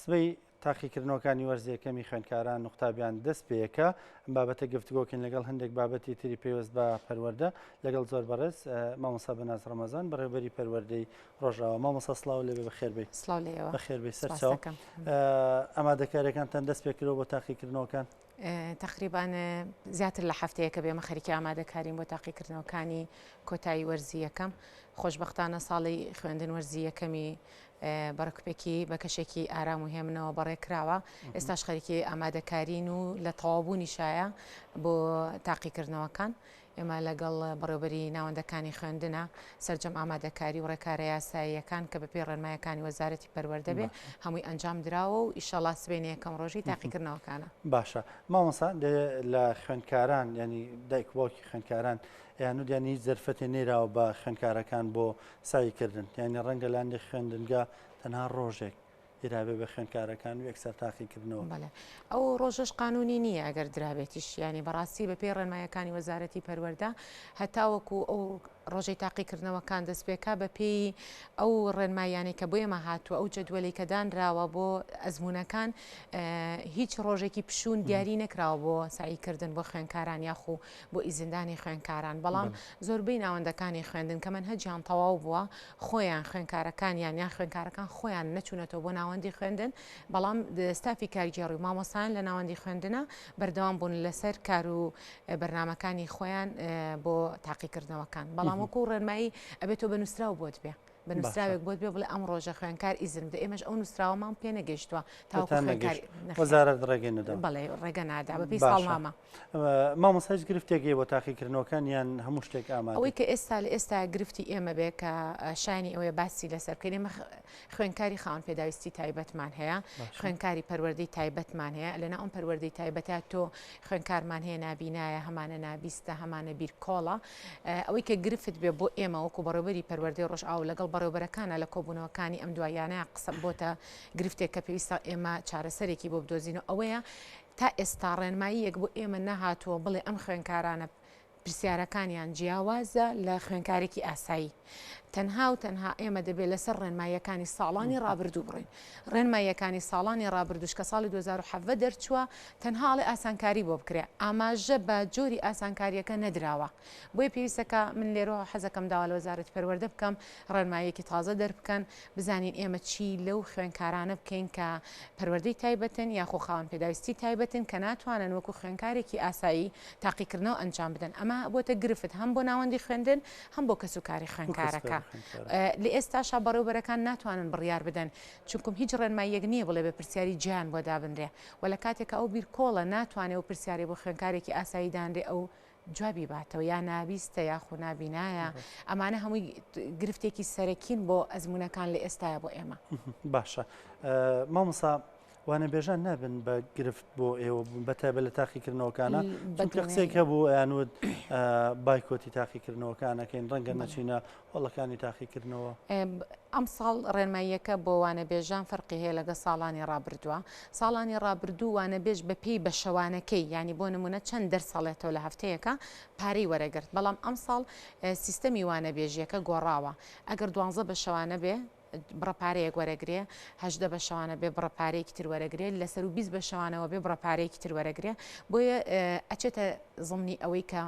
سبەی تاقیکردنەوەکانی وەرزی یەکەمی خوێندکاران و قوتابیان دەست پێیەکە ئەم بابەتە گفتوگۆکەین لەگەڵ هەندێک بابەتی تری پەیوەست بە پەروەردە لەگەڵ زۆر بەڕێز مامۆستا بەناز ڕەمەزان بەڕێوبەری پەروەردەی ڕۆژاوا مامۆستا سڵاو لێبێ بەخێربێی سڵاو لێوە بەخێربێی سەرچاو ئامادەکاریەکانتان دەست پێکردەوە بۆ تاقیکردنەوەکان؟ تەقریبان زیاتر لە هەفتەیەکە بێمە خەریکی ئامادەکارین بۆ تاقیکردنەوەکانی کۆتایی وەرزی یەکەم. خۆشبەختانە ساڵی خوێندن وەرزی یەکەمی بەڕێکوپێکی بە کەشێکی ئارام و هێمنەوە بەڕێ کراوە. ئێستاش خەریکی ئامادەکارین و لە تەواوبوونیشایە بۆ تاقیکردنەوەکان. ئێمە لەگەڵ بەڕێوەبەری ناوەندەکانی خوێندنە سەرجەم ئامادەکاری و ڕێکارە یاساییەکان کە بەپێی ڕێنمایەکانی وەزارەتی پەروەردە بێ هەمووی ئەنجام دراوە و ئیشەڵا سبەینێ یەکەم ڕۆژی تاقیکردنەوەکانە. باشە مامۆستا لە خوێندکاران یانی دایک و باوکی خوێندکاران ئەیانوت یانی هیچ دەرفەتێ نەیراوە بە خوێندکارەکان بۆ سەعی کردن یانی ڕەنگە لە هەندێک خوێندنگا تەنها ڕۆژێک درابێ بە خوێندکارەکان و یەکسەر تاقیکردنەوە. بەڵێ ئەو ڕۆژەش قانونی نییە ئەگەر درابێتیش یانی بەڕاستی بە پێی ڕێنمایەکانی وەزارەتی پەروەردە هەتاوەکو ئەو ڕۆژەی تاقیکردنەوەکان دەست پێکا بە پێی ئەو ڕێنماییانەی کە بۆ ئێمە هاتووە ئەو جەدوەلەی کە دانراوە بۆ ئەزموونەکان هیچ ڕۆژێکی پشوون دیاری نەکراوە بۆ سەعیکردن بۆ خوێندکاران یاخو بۆ ئیزندانی خوێندکاران بەڵام زۆربەی ناوەندەکانی خوێندن کە مەنهەجیان تەواو بووە خۆیان خوێندکارەکانیان یان خوێندکارەکان خۆیان نەچوونەتەوە بۆ ناوەندی خوێندن، بەڵام ستافی کارگێڕی و مامۆستایان لە ناوەندی خوێندنە بەردەوام بوون لەسەر کار و بەرنامەکانی خۆیان بۆ تاقیکردنەوەکان. بەڵام وەکو ڕێنمایی ئەبێت تۆ بە نووسراو بۆت بێ. بە نووسراوێک بۆت بێ بڵێ ئەم ڕۆژە خوێندکار ئیزن بدە، ئێمەش ئەو نووسراوەمان پێ نەگەیشتووە تاوەکو خوێندکار وەزارەت ڕێگەی نەداوە. بەڵێ ڕێگە نادا بەپێی ساڵنامە. مامۆستا هیچ گرفتێک هەیە بۆ تاقیکردنەوەکان یان هەموو شتێک ئامادەیە؟ ئەوەی کە ئێستا لە ئێستا گرفتی ئێمە بێ کە شایانی ئەوەیە باسی لەسەر بکەین ئێمە خوێندکاری خاوەن پێداویستی تایبەتمان هەیە خوێندکاری پەروەردەی تایبەتمان هەیە لەنا ئەم پەروەردەی تایبەتە تۆ خوێندکارمان هەیە نابینایە هەمانە نابیستە هەمانە بیرکۆڵە ئەوەی کە گرفت بێ بۆ ئێمە وەکو بەڕێوبەری پەروەردەی ڕۆژئاوا لەگەڵ بەڕێوبەرەکانە لە کۆبوونەوەکانی ئەم دواییانە قسە بۆتە گرفتێک کە پێویستە ئێمە چارەسەرێکی بۆ بدۆزینەوە ئەوەیە تا ئێستا ڕێنماییەک بۆ ئێمە نەهاتووە بڵێ ئەم خوێندکارانە پرسیارەکانیان جیاوازە لە خوێندکارێکی ئاسایی. تەنها و تەنها ئێمە دەبێت لەسەر ڕێنماییەکانی ساڵانی ڕابردوو بڕۆین. ڕێنماییەکانی ساڵانی ڕابردووش کە ساڵی 2017 دەرچووە تەنها ئەڵێ ئاسانکاری بۆ بکرێ ئاماژە بە جۆری ئاسانکارییەکە نەدراوە. بۆیە پێویستە کە من لێرەوە حەزەکەم داوا لە وەزارەتی پەروەردە بکەم ڕێنماییەکی تازە دەربکەن بزانین ئێمە چی لەو خوێندکارانە بکەین کە پەروەردەی تایبەتن یاخۆ خاوەن پێداویستی تایبەتن کە ناتوانن وەکو خوێندکارێکی ئاسایی تاقیکردنەوە ئەنجام بدەن ئەمە بۆتە گرفت هەم بۆ ناوەندی خوێندن هەم بۆ کەسوکاری خوێندکارەکە لە ئێستاشا بەڕێوبەرەکان ناتوانن بڕیار بدەن چونکم هیچ ڕێنماییەک نییە بڵێ بە پرسیاری جیان بۆ دابنرێ و لە کاتێکا ئەو بیرکۆڵە ناتوانێ و پرسیارێ بۆ خوێندکارێکی ئاسایی دانرێ ئەو جوابی باتەوە یا نابیستە یاخو نابینایە ئەمانە هەمووی گرفتێکی سەرەکین بۆ ئەزمونونەکان لە ئێستاە بۆ ئێمە. باشە مامۆسا وانەبێژان نابن بە گرفت بۆ ئێوە بە تایبەت لە تاقیکردنەوەکانە چونکە قسێک هەبوو ئەیانوت بایکۆتی تاقیکردنەوەکانەکەین ڕەنگە نەچینە هۆڵەکانی تاقیکردنەوە. ئەمساڵ ڕێنماییەکە بۆ وانەبێژان فەرقی هەیە لەگەڵ ساڵانی ڕابردووە. ساڵانی ڕابردوو وانەبێژ بەپێی بەشەوانەکەی یانی بۆ نموونە چەند دەرس هەڵێتەوە لە هەفتەیەکا پارەی وەرەگرت بەڵام ئەمساڵ سیستەمی وانەبێژیەکە گۆڕاوە ئەگەر دوانزە بەشەوانە بێ بڕە پارەیەک وەرەگرێ 18 بەشەوانە بێ بڕە پارەیەکی تر وەرەگرێ لەسەر و 20 بەشەوانەوە بێ بڕە پارەیەکی تر وەرەگرێ بۆیە ئەچێتە زمنی ئەوەی کە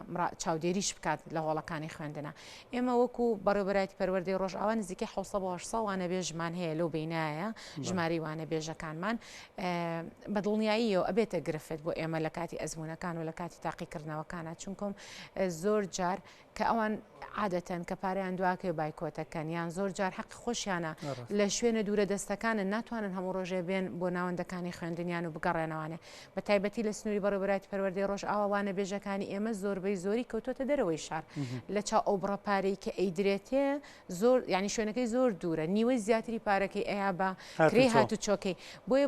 چاودێریش بکات لە هۆڵەکانی خوێندنە ئێمە وەکو بەڕێوەبەرایەتی پەروەردەی ڕۆژئاوا نزیکەی 700 بۆ 800 وانەبێژمان هەیە لەو بینایە ژمارەی وانەبێژەکانمان بە دڵنیاییەوە ئەبێتە گرفت بۆ ئێمە لە کاتی ئەزمونونەکان و لە کاتی تاقیکردنەوەکانە چونکم زۆر جار کە ئەوان عادەتەن کە پارەیان دواکەوێ بایکۆتەکەن یان زۆر جار حەقی خۆشیانە لە شوێنە دوورە دەستەکانن ناتوانن هەموو ڕۆژێ بێن بۆ ناوەندەکانی خوێندنیان و بگەڕێنەوانێ بە تایبەتی لە سنووری بەڕێوەبەرایەتی پەروەردەی ڕۆژئاوا وانەبێژەکانی ئێمە زۆربەی زۆری کەوتۆتە دەرەوەی شار لە چاو ئەو بڕە پارەی کە ئەیدرێتێ زۆر یعنی شوێنەکەی زۆر دوورە نیوەی زیاتری پارەکەی ئەیا بە کرێی هاتوچۆکەی بۆیە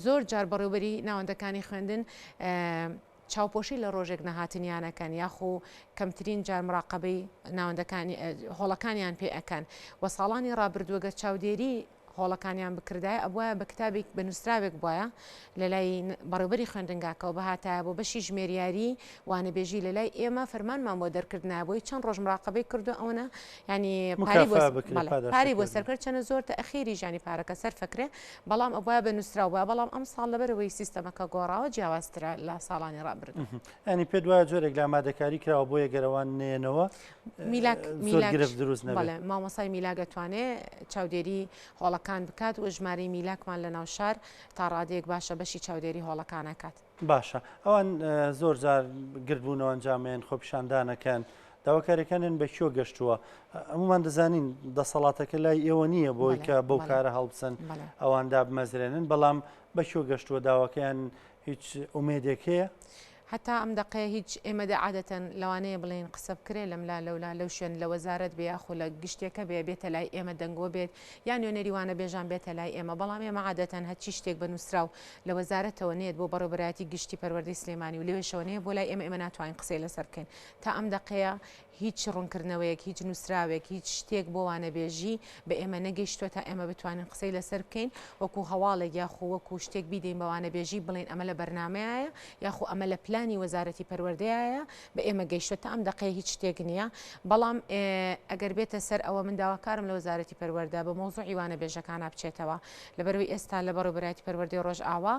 زۆر جار بەڕێوبەری ناوەندەکانی خوێندن چاوپۆشی لە ڕۆژێک نەهاتنیانەکەن یاخو کەمترین جار مراقەبەی ناوەندەکانی هۆڵەکانیان پێ ئەکەن و ساڵانی ڕابردووە گەر چاودێری. هۆڵەکانیان بکردایە ئەبوایە بە کتابێک بە نووسراوێک بوایە لە لای بەڕێوبەری خوێندنگاکەوە بهاتایە بۆ بەشی ژمێریاری وانەبێژی لە لای ئێمە فەرمانمان بۆ دەرکردنایە بۆی چەند ڕۆژ مراقەبەی کردو ئەوەنە یانی پارەی بۆ مکافا بکرێ بەڵێ پاداشتە پارەی بۆ کردن. سەرکرد چەنە زۆر تەئخیری ژانی پارەکە سەرفەکرێ بەڵام ئەبوایە بە نووسراو بوایە بەڵام ئەمساڵ لەبەرئەوەی سیستەمەکە گۆڕاوە جیاوازترە لە ساڵانی ڕابردوو. یانی پێت وایە جۆرێک لە ئامادەکاری کراوە بۆ یەگەر ئەوان نەیەنەوە میلاک زۆر میلاک گرفت دروست نەبێ؟ بەڵێ مامۆستای میلاک ئەتوانێ چاودێری هۆڵەکان بکات و ژمارەی میلاکمان لە ناو شار تا ڕادەیەک باشە بەشی چاودێری هۆڵەکان ئەکات. باشە ئەوان زۆر جار گردبوونەوە ئەنجامێن خۆپیشاندانەکەن داواکاریەکانیان بە کوێ گەشتووە هەمومان دەزانین دەسەڵاتەکە لای ئێوە نییە بۆی کە بەو کارە هەڵبسن ئەوان دابمەزرێنن بەڵام بە کوێ گەشتووە داواکەیان هیچ ئومێدێک هەیە؟ هەتا ئەم دەقەیە هیچ، ئێمە دە عادەتەن لەوانەیە بڵێین قسە بکرێ لەملا لەولا لەو شوێن لە وەزارەت بێ یاخۆ لە گشتێکە بێ بێتە لای ئێمە دەنگۆ بێت یان نوێنەری وانەبێژان بێتە لای ئێمە بەڵام ئێمە عادەتەن هەرچی شتێک بە نووسراو لە وەزارەتەوە نێت بۆ بەڕێوەبەرایەتی گشتی پەروەردەی سلێمانی و لەوێشەوە نەیە بۆ لای ئێمە ئێمە ناتوانین قسەی لەسەر بکەین تا ئەم دەقەیە هیچ ڕوونکردنەوەیەک، هیچ نووسراوێک، هیچ شتێک بۆ وانەبێژی بە ئێمە نەگەیشتووە تا ئێمە بتوانین قسەی لەسەر بکەین، وەکو هەواڵێک یاخو وەکو شتێک بیدەین بە وانەبێژی بڵێین ئەمە لە بەرنامەیایە یاخو ئەمە لە پلانی وەزارەتی پەروەردەیایە بە ئێمە گەیشتووە تا ئەم دەقەیە هیچ شتێک نییە بەڵام ئەگەر بێتە سەر ئەوە من داواکارم لە وەزارەتی پەروەردە بە مەوزوعی وانەبێژەکانا بچێتەوە لەبەرئەوەی ئێستا لە بەڕێوەبەرایەتی پەروەردەی ڕۆژئاوا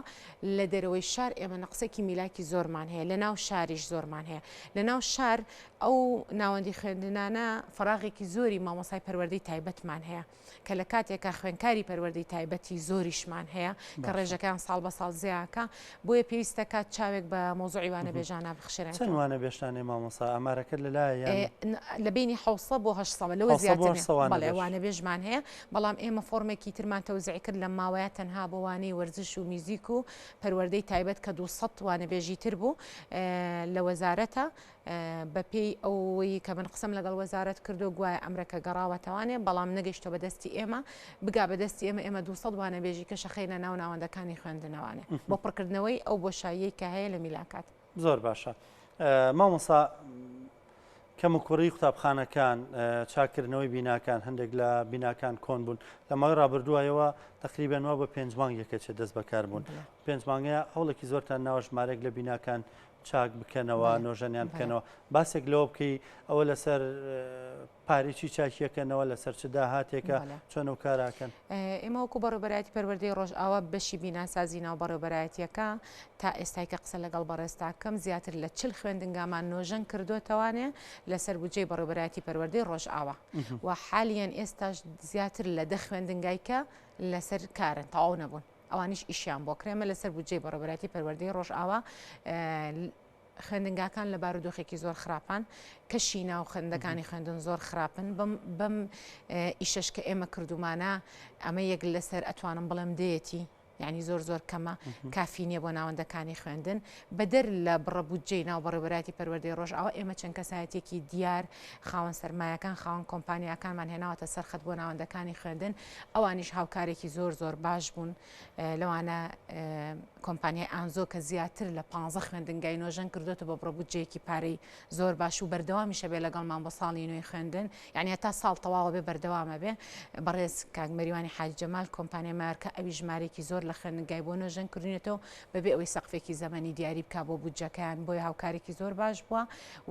لە دەرەوەی شار ئێمە نەقسێکی میلاکی زۆرمان هەیە لە ناو شاریش زۆرمان هەیە لە ناو شار ئەو ناوەندی خوێندنانە فەراغێکی زۆری مامۆستای پەروەردەی تایبەتمان هەیە کە لە کاتێکا خوێندکاری پەروەردەی تایبەتی زۆریشمان هەیە کە ڕێژەکەیان ساڵ بە ساڵ زیاکە بۆیە پێویستە کات چاوێک بە مەوزوعی وانەبێژانە بخشێنێتەوە. چەند وانەبێژتان هەیە مامۆستا ئامارەکەت لەلایە یان؟ لە بەینی حەوسە بۆ هەشت سەد لەوە زیاتر نییە. بەڵێ وانەبێژمان هەیە بەڵام ئێمە فۆرمێکی ترمان تەوزیع کرد لەم ماوەیە تەنها بۆ وانەی وەرزش و میوزیک و پەروەردەی تایبەت کە 200 وانەبێژی تر بوو لە وەزارەتە بەپێی ئەوەی کە من قسەم لەگەڵ وەزارەت کردو گوایە ئەمرەکە گەڕاوەتەوانێ بەڵام نەگەیشتوە بە دەستی ئێمە بگا بە دەستی ئێمە ئێمە 200 وانەبێژی کە شەخەینە ناو ناوەندەکانی خوێندنەوانێ بۆ پڕکردنەوەی ئەو بۆشاییەی کە هەیە لە میلاکات. زۆر باشە مامۆستا کەموکوڕی قوتابخانەکان چاکردنەوەی بیناکان هەندێک لە بیناکان کۆن بوون لە ماوەی ڕابردووایەوە تقریبا وا بە پێنج مانگێکە چێ دەست بەکار بوون پێنج مانگەیە هەوڵێکی زۆرتان ناوە ژمارێک لە بیناکان چاک بکەنەوە نۆژەنیان بکەنەوە باسێک لەوە بکەی ئەوە لەسەر پارەی چی چاکیەکەنەوە لەسەر چ داهاتێکە چۆن ئەو کاراکەن؟ ئێمە وەکو بەڕێوەبەرایەتی پەروەردەی ڕۆژئاوا بەشی بیناسازی ناو بەڕێوەبەرایەتیەکە تا ئێستای کە قسە لەگەڵ بەڕێزتا کەم زیاتر لە 40 خوێندنگامان نۆژەن کردوتەوانێ لەسەر بودجەی بەڕێوەبەرایەتی پەروەردەی ڕۆژئاوا و حالیەن ئێستاش زیاتر لە دە خوێندنگای کە لەسەر کارن تەواو نەبوون ئەوانیش ئیشیان بۆ کرێ ئێمە لەسەر بودجەی بەڕێوەبەرایەتی پەروەردەی ڕۆژئاوا خوێندنگاکان لە بارودۆخێکی زۆر خراپان کەشی ناو خوێندەکانی خوێندن زۆر خراپن بەم ئیشەش کە ئێمە کردومانە ئەمە یەک لەسەر ئەتوانم بڵێم دێتی یعنی زۆر زۆر کەمە کافی نییە بۆ ناوەندەکانی خوێندن بەدەر لە بڕە بودجەی ناو بەڕێوەبەرایەتی پەروەردەی ڕۆژئاوا ئێمە چەند کەسایەتێکی دیار خاوەن سەرمایەکان خاوەن کۆمپانیاکانمان هێناوەتە سەرخەت بۆ ناوەندەکانی خوێندن ئەوانیش هاوکارێکی زۆر زۆر باش بوون لەوانە کۆمپانیای ئانزۆ کە زیاتر لە پ خوێندنگای نۆژەن کردوێتە بە بڕە بودجەیەکی پارەی زۆر باش و بەردەوامیشە بێ لەگەڵمان بۆ ساڵی نوێی خوێندن یعنی هەتا ساڵ تەواوە بێ بەردەوامە بێ بەڕێز کاک مەریوانی حاجی جەمال کۆمپانیای مارکە ئەوی ژمارێکی زۆر لە خوێندنگای بۆ نۆژەن کردوینێتەوە بەبێ ئەوەی سەقفێکی زەمەنی دیاری بک بۆ بودجەکەیان بۆیە هاوکارێکی زۆر باش بووە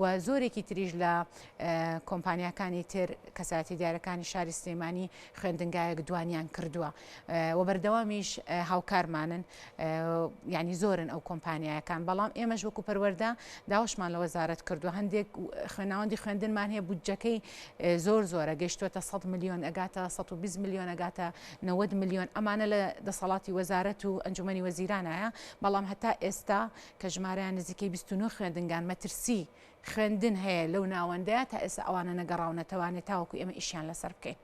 و زۆرێکی تریش لە کۆمپانیاکانی تر کەسایەتی دیارەکانی شاری سلێمانی خوێندنگایەک دوانیان کردووە و بەردەوامیش هاوکارمانن یعنی زۆرن ئەو کۆمپانیایەکان بەڵام ئێمەش وەکو پەروەردە داواشمان لە وەزارەت کردووە هەندێک خوێناوەندی خوێندنمان هەیە بودجەکەی زۆر زۆرە گەشتوەتە 100 میلیۆن ئەگاتە 120 میلیۆن ئەگاتە 90 میلیۆن ئەمانە لە دەسەڵاتی وەزارەت و ئەنجومەنی وەزیرانایە بەڵام هەتا ئێستا کە ژمارەیان نزیکەی 29 خوێندنگان مەترسی خوێندن هەیە لەو ناوەندەیە تا ئێستا ئەوانە نەگەڕاونەتەوانێ تاوەکو ئێمە ئیشیان لەسەر بکەین.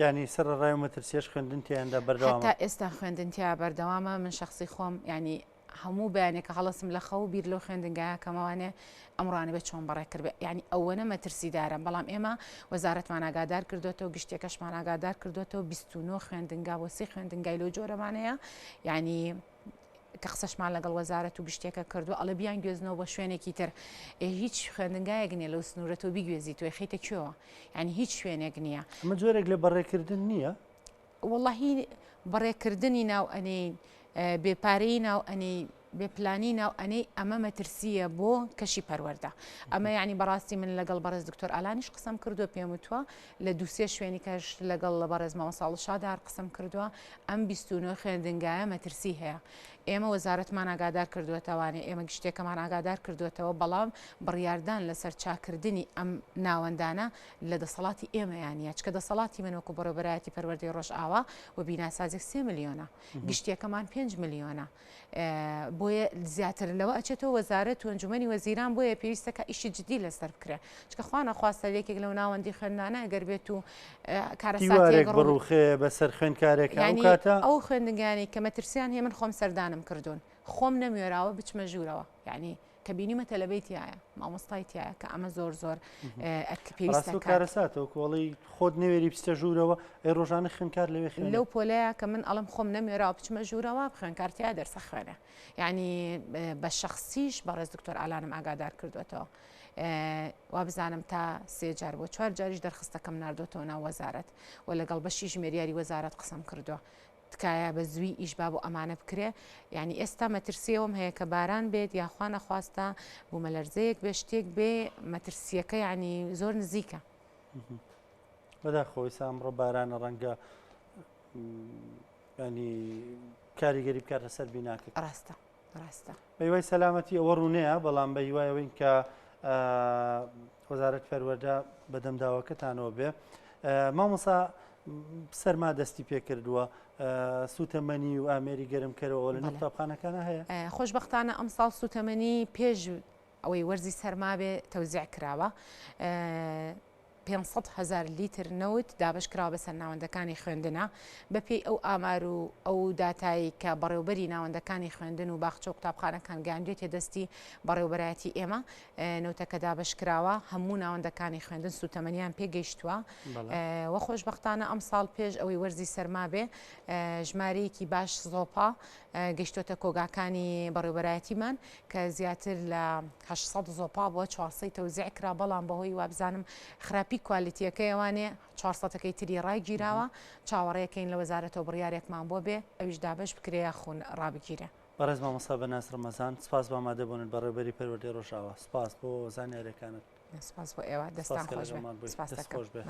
یانی سەرەڕای و مەترسیەش خوێندن تیایاندا بەردەوامە؟ هەتا ئێستا خوێندن تیا بەردەوامە من شەخسی خۆم یانی هەموو بەیانێکە هەڵەسم لە خەو بیر لەو خوێندنگایە کەمەوانێ ئەمڕانە بێت چۆن بەڕێ کردبێ یانی ئەوەنە مەترسیدارە بەڵام ئێمە وەزارەتمان ئاگادار کردوێتەوە گشتیەکەشمان ئاگادار کردوێتەوە 29 خوێندنگا بۆ سی خوێندنگای لەو جۆرەمان هەیە یانی کە قسەشمان لەگەڵ وەزارەت و گشتیەکە کردووە ئەڵێ بیان گوێزنەوە بۆ شوێنێکی تر ئێ هیچ خوێندنگایەک نییە لەو سنوورە تۆ بیگوێزی تۆی خەیتە کوێوە یعنی هیچ شوێنێک نییە ئەمە جۆرێک لە بەڕێکردن نییە؟ وەڵاهی بەڕێکردنی ناو ئەنێی بێ پارەیی ناو ئەنێی بێ پلانی ناو ئەنێی ئەمە مەترسیە بۆ کەشی پەروەردە ئەمە یعنی بەڕاستی من لەگەڵ بەڕێز دکتۆر ئالانیش قسەم کردووە پێم وتووە لە دووسێ شوێنی کەش لەگەڵ لە بەڕێز مامۆستا شادار قسەم کردووە ئەم 29 خوێندنگایە مەترسی هەیە ئێمە وەزارەتمان ئاگادار کردووەتەوانێ ئێمە گشتێکەمان ئاگادار کردووەتەوە بەڵام بڕیاردان لەسەر چاکردنی ئەم ناوەندانە لە دەسەڵاتی ئێمەیا نییە، چکە دەسەڵاتی من وەکو بەڕێوەبەرایەتی پەروەردەی ڕۆژئاوا و بیناسازیەک سێ ملیۆنە، گشتیەکەمان پێنج ملیۆنە، بۆیە زیاتر لەوە ئەچێتەوە وەزارەت و ئەنجومەنی وەزیران، بۆیە پێویستە کە ئیشی جدی لەسەر بکرێ، چکە خوا نەخواستە یەکێک لەو ناوەندی خوێندنانە ئەگەر بێت و کارەساتێک دیوارێک بڕوخێ بەسەر خوێندکارێکا ئەو کاتە. ئەو خوێندنگایانەی کە مەترسیان هەیە من خۆم سەردانم کردوون، خۆم نەموێراوە بچمە ژوورەوە، یانی کە بینیمە تەلەبەی تایە مامۆستای تایە کە ئەمە زۆر زۆر ئەرک پێویستە ڕاستە کارەساتە وەکو خۆت نەوێری بچتە ژوورەوە ئەی ڕۆژانە خوێندکار لەوێ خوێنێ لەو پۆلەیە کە من ئەڵم خۆم نەموێراوە بچمە ژوورەوە خوێندکار تیا دەرسە خوێنێ یعنی بە شخصیش بەڕێز دکتۆر ئالانم ئاگادار کردوێتەوە وابزانم تا سێ جار بۆ چوار جاریش دەرخستەکەم ناردۆتەوە ناو وەزارەت و لەگەڵ بەشی ژمێریاری وەزارەت قسەم کردووە تکایە بە زووی ئیش با بۆ ئەمانە بکرێ یانی ئێستا مەترسی ئەوەم هەیە کە باران بێت یاخوا نەخواستە بوومەلەرزەیەک بێ شتێک بێ مەترسیەکە یانی زۆر نزیکە. بەداخەوە ئێستا ئەمڕۆ بارانە ڕەنگە ینی کاریگەری بکاتە سەر بیناکە ڕاستە ڕاستە بە هیوای سەلامەتی ئەوە ڕوونەیە بەڵام بە هیوای ئەوەین کە وەزارەت پەروەردە بەدەم داواکەتانەوە بێ مامۆسا سەرما دەستی پێکردووە سوتەمەنی و ئامێری گەرمکەرەوە لە قوتابخانەکانە هەیە خۆشببختانە ئەمساڵ سوتەمەنی پێش ئەوەی وەرزی سەرما بێ تەوزیع کراوە. 500 هەزار لیتر نەوت دابەش کراوە بەسەر ناوەندەکانی خوێندنا، بەپێی ئەو ئامار و ئەو داتایەی کە بەڕێوبەری ناوەندەکانی خوێندن و باخچە و قوتابخانەکان گەیاندوێتیە دەستی بەڕێوبەرایەتی ئێمە، نەوتەکە دابەش کراوە، هەموو ناوەندەکانی خوێندن سووتەمەنیان پێ گەیشتووە و خۆشبەختانە ئەمساڵ پێش ئەوەی وەرزی سەرما بێ ژمارەیەکی باش زۆپا گەیشتۆتە کۆگاکانی بەڕێوبەرایەتیمان کە زیاتر لە 800 زۆپا بووە 400 تەوزیع کرا بەڵام بەهۆی وابزانم خراپی کوالیتیەکەیەوانێ چوارسەتەکەی تری ڕاگیراوە چاوەڕێکەین لە وەزارەتەوە بڕیارێکمان بۆ بێ ئەویش دابەش بکرێ یاخون ڕابگیرێ. بەڕێز مامۆستا بەناز ڕەمەزان سپاس بۆ ئامادەبوونت بەڕێوبەری پەروەردەی ڕۆژئاوا سپاس بۆ زانیاریەکانت. سپاس بۆ ئێوە دەستان خۆش بێ. سپاس دەکەم.